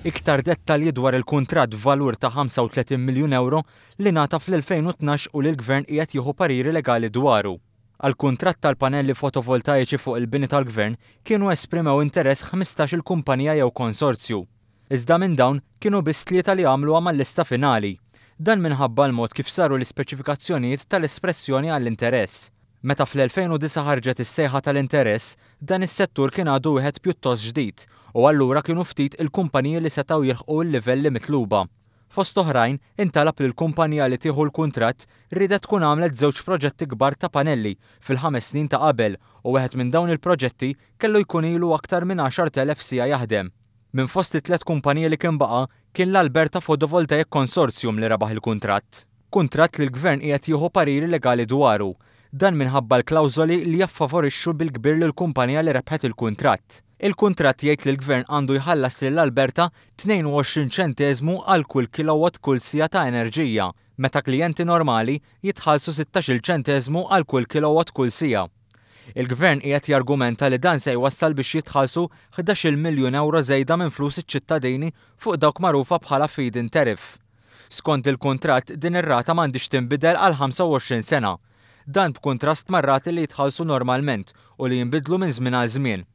Iktar dettalji dwar il-kuntratt b'valur ta' 35 miljun ewro li ngħata fl-2012 u li l-Gvern qiegħed jieħu pariri legali dwaru. Għall-kuntratt tal-panelli fotovoltaiċi fuq il-bini tal-Gvern kienu esprimew interess 15-il kumpanija jew konsorzju. Iżda minn dawn kienu biss tlieta li għamluha mal-lista finali. Dan minħabba l-mod kif saru l-ispeċifikazzjonijiet tal-espressjoni għall-interess. Meta fl-2009 ħarġet is-sejħa tal-interess, dan is-settur kien għadu wieħed pjuttost ġdid u allura kienu ftit il-kumpaniji li setgħu jilħqu l-livelli mitluba. Fost oħrajn, intalab li l-kumpanija li tieħu l-kuntratt riedet tkun għamlet żewġ proġetti kbar ta' panelli fil-ħames snin ta' qabel u wieħed minn dawn il-proġetti kellu jkun ilu aktar minn 10,000 siegħa jaħdem. Minn fost it-tliet kumpaniji li kien baqa', kien l-Alberta Photovoltaic Consortium li rebaħ il-kuntratt. Kuntratt li l-Gvern qiegħed jieħu pariri legali dwaru. Dan minħabba l-klawżoli li jaffavorixxu bil-kbir lill-kumpanija li rebħet il-kuntratt. Il-kuntratt jgħid li l-Gvern għandu jħallas lil Alberta 22 ċenteżmu għal kull kilowatt kull siegħa ta' enerġija, meta klijenti normali jitħallsu 16-il ċenteżmu għal kull kilowatt kull siegħa. Il-Gvern qiegħed jargumenta li dan se jwassal biex jitħallsu 11-il miljun ewro żejda minn flus iċ-ċittadini fuq dawk magħrufa bħala feed-in tariff. Skont il-kuntratt, din ir-rata m'għandhiex tinbidel għal 25 sena. Dan b'kuntrast mar-rati li jitħallsu normalment u li jinbidlu minn żmien għal żmien.